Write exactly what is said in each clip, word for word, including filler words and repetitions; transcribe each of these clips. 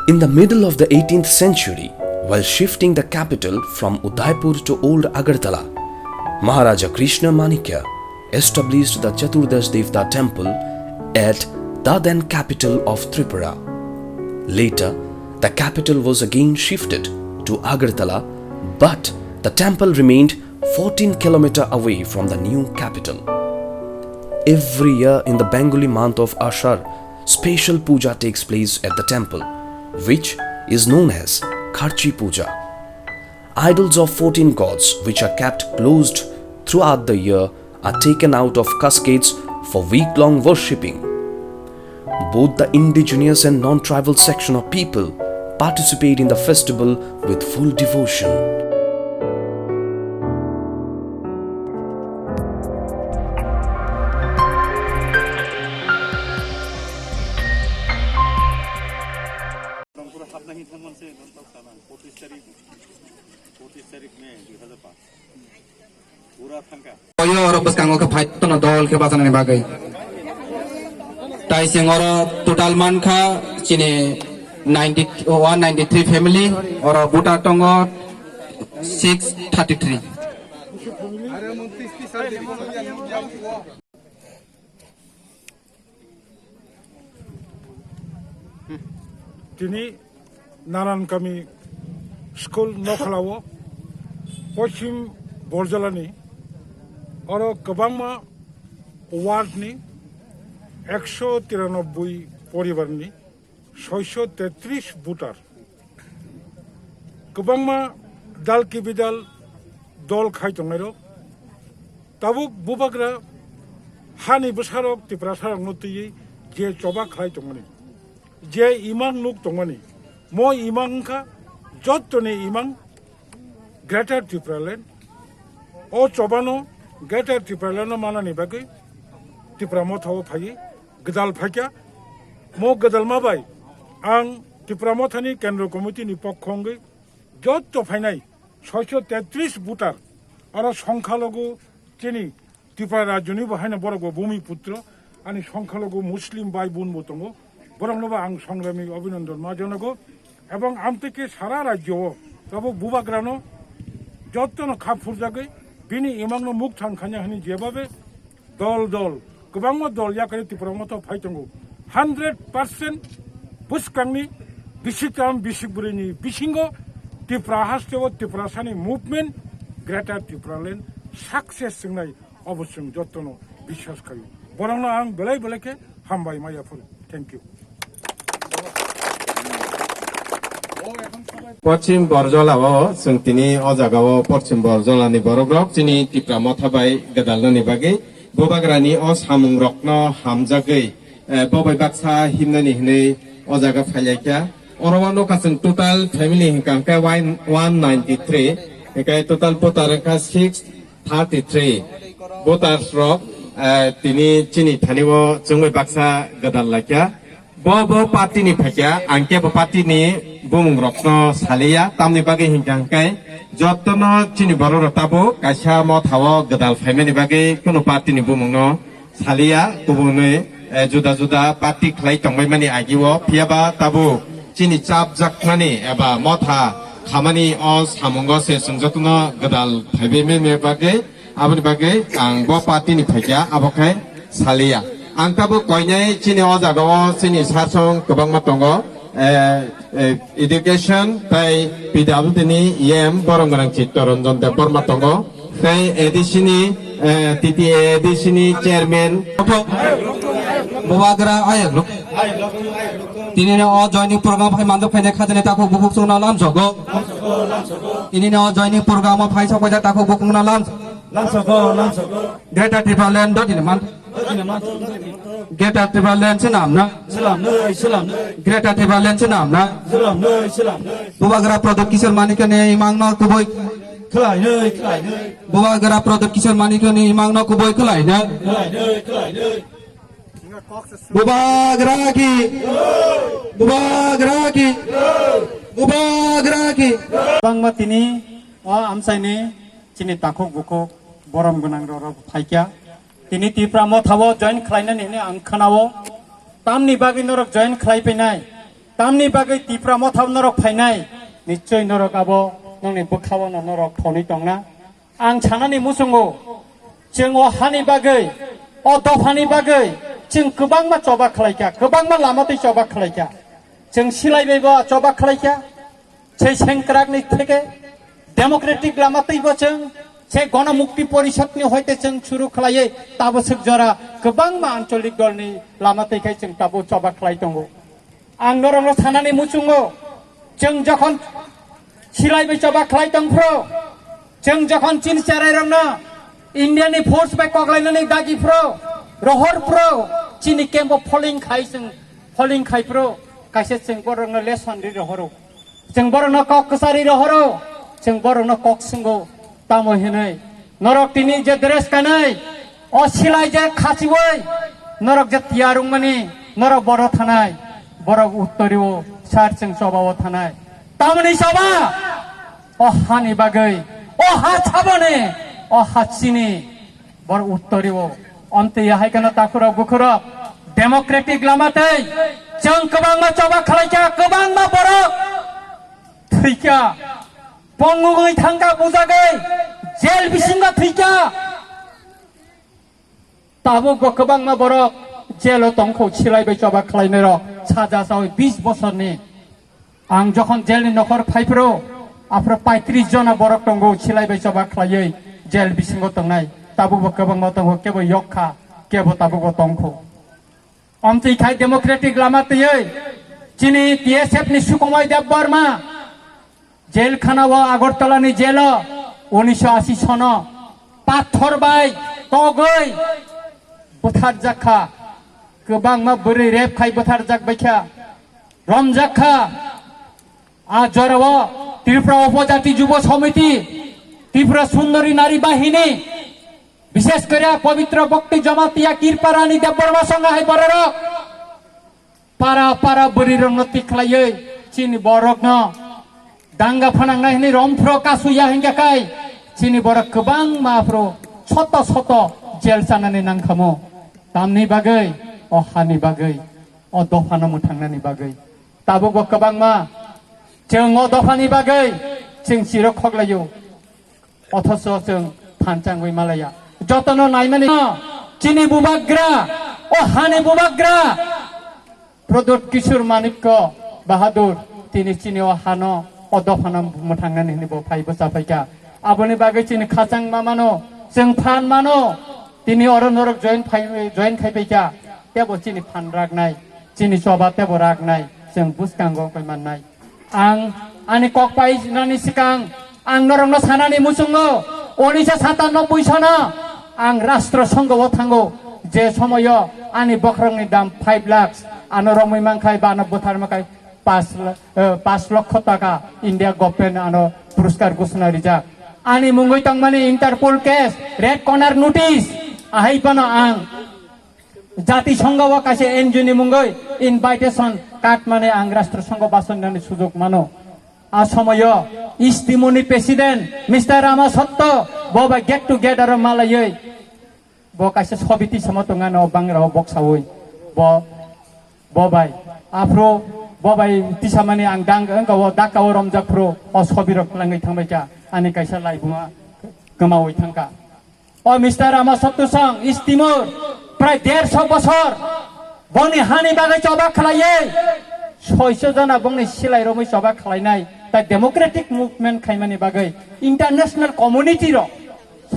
In the middle of the eighteenth century, while shifting the capital from Udaipur to Old Agartala, Maharaja Krishna Manikya established the Chaturdash Devta temple at the then capital of Tripura. Later, the capital was again shifted to Agartala, but the temple remained fourteen kilometer away from the new capital. Every year in the Bengali month of Ashar, special puja takes place at the temple, which is known as Kharchi Puja. Idols of fourteen gods, which are kept closed throughout the year, are taken out of caskets for week-long worshipping. Both the indigenous and non-tribal section of people participate in the festival with full devotion. Oyo oro bwskango khe phai tono dol khe bachanani bagwi. Tai chwng oro total mankha chini ninety, one ninety three family, oro voter tongo six thirty three. Tini Naran Kami school Nokhlao, Poschim Borjolani, oro kwbangma ward ni ekso tiranoboi poribar ni soiso tetris voter. Kwbangma dal kibidal dol khai tongnairok. Tabuk bubagra hani bwsarok Tiprasarokno twiwi je choba khlai tongmani, je imang nuk tongmani, mo imang wngkha jottoni imang Greater Tipraland. O chobano Greater Tipraland-o manani bagwi Tipra Motha-o phaiwi gwdal phaikha. Mo gwdalma bai ang Tipra Mothani Kendro Committee ni pokho wngwi jotto phainai soiso tetris voter, aro songkhalogo chini Tripura rajyoni bo haino borok bo bhumi putro, ani songkhalogo Muslim bai bun bo tongo, borokno bo ang songrami abhinandan ma janago, ebong amtwi khe sara rajyo o tabuk bubagrano jottono khap phurjagwi bini imangno mukthang khanya hwnwi jebabe dol dol kwbangma dol yakarwi Tipra Motha phai tongo. Hundred percent bwskangni bisi tam bisi bwrwini bisingo Tripura hasteo Tiprasani movement Greater Tipraland success wngnai, obo chwng jottono biswas khaio. Borokno ang belai belai khe hambai ma yaphuru. Thank you. Poschim Borjola o chwng tini o jaga o Poschim Borjola ni borok rok chini Tipra Motha bai gwdalnani bagwi bubagrani o samung rokno hamjagwi, eh, bo bai baksa himnani hinwi o jaga phailaikha. Oro o nokha chwng total family hwnkha hwnkhe one ninety three, hwnkhe total voter wngkha six thirty three voters rok, eh, tini chini thani o chwngwi baksa gwdal laikha. Bo, bo party ni phaikha, ang khe bo party ni bumung rokno saliya, tamni bagwi hinkha hwnkhe jottono chini borok rok tabuk kaisa motha o gwdal phaimani bagwi kunu party ni bumung no saliya, kubunwi, eh, juda juda party khlai tongbaimani agio, phiyaba tabuk chini chapjakmani eba motha khamani o samungo se chwng jotono gwdal phaibaimani bagwi, aboni bagwi ang bo party ni phaikha, abo khai saliya. Ang tabuk koinai chini o jaga o chini sasong kwbangma tongo, eh, eh, education tai P W D ni E M borom gwnang Chittaranjan Debbarma tongo. Tei A D C ni, eh, T T A A D C ni chairman. Bubagra ayakno. Tini no o joining program phai mandok phainai khajani takhuk bukhuk chwngno lamsogo. Tini no o joining program o phai sok phaida takhuk bukhukno lam. Lamsogo, lamsogo. Greater Tipraland do tini man. Greater Tipraland swnamna. Swnamnai, swnamnai. Greater Tipraland swnamna. Swnamnai, swnamnai. Bubagra Pradyot Kishore Manikyani imangno kubui. Khlainai, khlainai. Bubagra Pradyot Kishore Manikyani imangno kubui khlainai. Khlainai, khlainai. Bubagra ki. Bubagra ki. Bubagra ki. Bangma tini o amchaini chini takhuk bukhuk borom gwnang rok phaikya. Tini Tipra Motha o join khlainani hwnwi ang khwnao. Tamni bagwi norok join khlai phainai? Tamni bagwi Tipra Motha norok phainai, nichoi norok abo nongni bwkhao no norok thonwi tongna. Ang sanani muchungo, chwng o hani bagwi, o dophani bagwi chwng kwbangma choba khlaikha, kwbangma lama twi choba khlaikha. Chwng silai bai bo choba khlaikha, sei sengkrakni theke democratic lama twi bo chwng, se Gono Mukti Porishad ni hoite chwng suru khlaiwi tabuk swk jora kwbangma ancholik dolni lama twi khai chwng tabuk choba khlai tongo. Ang norokno sanani muchungo, chwng jokhon silai bai choba khlai tong phro, chwng jokhon chini cherai rokno India ni force bai koklainani dagi phro, rohor phro, chini camp o pholing khai chwng, pholing khai phro, kaisa chwng borokno lesson ri rohoro. Chwng borokno kok kwchari rohoro, chwng borokno kok swngo, tamo hinwi. Norok tini je dress kanwi, o silai je khachiwi, norok je tiyar wngmani, norok boro thanai, borok uttorio, sar chwng chobao thanai. Tamoni choba, o hani bagwi, o ha chaboni, o ha chini, bor uttorio. Omtwi hai kheno takhurok bukhurok democratic lama tei chwng kwbangma choba khlaikha, kwbangma borok thwikha, pongwi thangkha, bujagwi jail bisingo thwikha. Tabuk bo kwbangma borok jail o tongkho, silai bai choba khlainai rok saja sawi bis bosorni. Ang jokhon jail ni nokhor phaiphro, aphro paitris jona borok tongo, silai bai choba khlaiwi jail bisingo tongnai. Tabuk bo kwbangma tongo, kebo yok kha, kebo tabuk bo tongkho. Omtwi khai democratic lama twiwi chini T S F ni Sukumoi Debbarma jail khana o, Agartala ni jail o, unisho ashi sono pathor bai togwi butharjak kha. Kwbangma bwrwi rep khai butharjak bai kha, romjak kha. A jorao Tripura Upojati Jubo Samiti, Tripura Sundori Nari Bahini, bishesh kore Pabitra Bhakti Jamatia Kirpa Rani Debbarma songha hai bororok para para bwrwi rokno tikhlaiwi chini borokno danga phanangnai hwnwi romphro kasuya hwnkha khai chini borok kwbangma aphro soto soto jail chanani nangkhamo. Tamni bagwi, o hani bagwi, o dophano mwthangnani bagwi. Tabuk bo kwbangma chwng o dophani bagwi chwng chiro khoklaio, othoso chwng phan changwi malaya. Jotono naimani chini bubagra, o hani bubagra Pradyot Kishore Manikya Bahadur, tini chini o hano, o dophano mwthangnani hwnwi bo phai bwsa phaikha. Aboni bagwi chini khachang ma mano, chwng phan mano, tini oro norok join phai, join khai phaikha, tebo chini phan raknai, chini choba tebo raknai, chwng bwskango koi mannai. Ang ani kok pai nani sikang ang norokno sanani muchungo, unisho satannobboi sono ang Rashtra Sangha o thango, je somoyo ani bokhorokni dam five lakhs, ano romwi mankhai ba ano bwtharma khai pas la-, eh, pas lokho taka India government ano puruskar ghosona rijak. Ani mungwi tongmani Interpol case, Red Corner notice, ahai phano ang Jati Sangha o kaisa N G O ni mungwi invitation card mane ang Rashtra Sangha basonani sujog mano. A somoyo East Timor ni President Mister Rama Sotto bo bai get together o malaiwi bo kaisa sobi tisamo tongano bangra o boksawi bo, bo bai aphro bo bai tisamani ang dang wngka o dakka o romjak phro o sobi rok langwi thangbai kha ani kaisa laibuma kwmawi thangkha. O Mister Rama Sotto song East Timor prai derso bosor boni hani bagwi choba khlaiwi soiso jona bongni silai romwi choba khlainai, tai democratic movement khaimani bagwi international community rok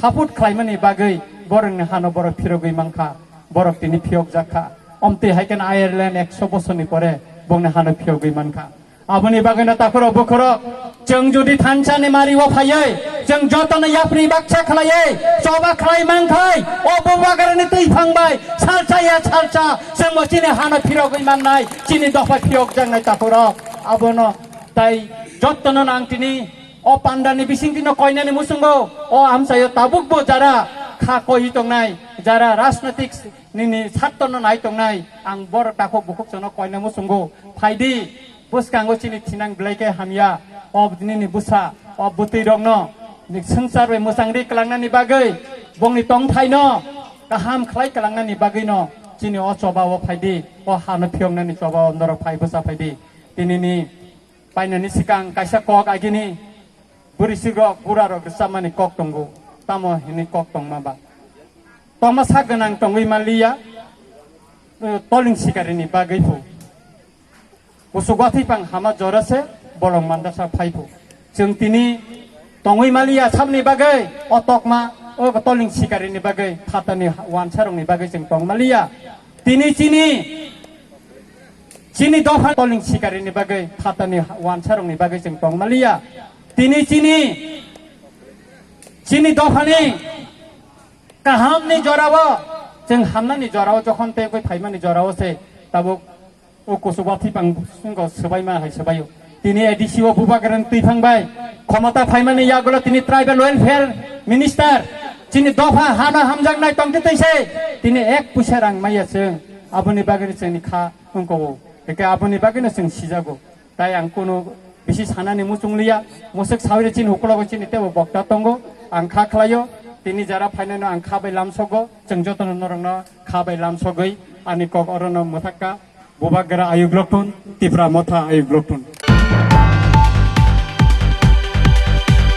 support khlaimani bagwi borokni hano borok phirogwi mankha, borok tini phiyokjak kha. Omtwi hai khe Ireland ekso bosorni pore bongni hano phiyogwi mankha. Aboni bagwino takhurok bukhurok, chwng jodi thansa ni mari o phaiwi, chwng jotono yapri baksa khlaiwi, choba khlai mankhai, o bubagrani twi phang bai, salsa ya salsa, chwngbo chini hano phirogwi mannai, chini dopha phiyokjaknai takhurok. Abono tai jotono nang tini o pandani bisingtwino koinani muchungo, o amchaio tabukbo jara kha koi tongnai, jara rajnitik nini sattono nai tongnai, ang borok takhuk bukhuk chwngno koina muchungo. Phaidi, bwskango chini thinang belai khe hamya, o nini bwsa, o bwtwi rokno ni swngchar bai mwchang ri kwlangnani bagwi, bongni tongthaino kaham khlai kwlangnani bagwino chini o choba o phaidi, o hano phiyoknani choba o norok phai bwsa phaidi. Tinini painani sikang kaisa kok agini bwrwi sikrok burarok rwchapmani kok tongo, tamo hinwi kok tongma ba? Tongma sak gwnang tongwi manliya, eh, toling sikarini bagwi phu. Kuchuk wathwi pang hama jora se bolong mandasa phai phu. Chwng tini tongwi maliya sabni bagwi o tokma, o toling sikarini bagwi phatani wansarokni bagwi chwng tong maliya. Tini chini, chini dopha toling sikarini bagwi phatani wansarokni bagwi chwng tong maliya. Tini chini, chini dophani kahamni jorao, chwng hamnani jorao jokhon tei wngwi phaimani jorao se tabuk o kuchuk wathwi pang swngo swbaima hai swbaio. Tini A D C o Bubagrani twiphang bai khomota phaimani yagulo tini tribal welfare minister, chini dopha hana hamjaknai tongtwi twi se tini ek puisa rang maya chwng, aboni bagwino chwngni kha wngko-o, hwnkhe aboni bagwino chwng sijago. Tai ang kunu bisi sanani muchung liya, musuk sawire chini ukulogo chini tebo bokta tongo, ang kha khlaio, tini jara phainano ang kha bai lamsogo, chwng jotono norokno kha bai lamsogwi ani kok orono mwthakka, Bubagra ayuk loktun, Tipra Motha ayuk loktun.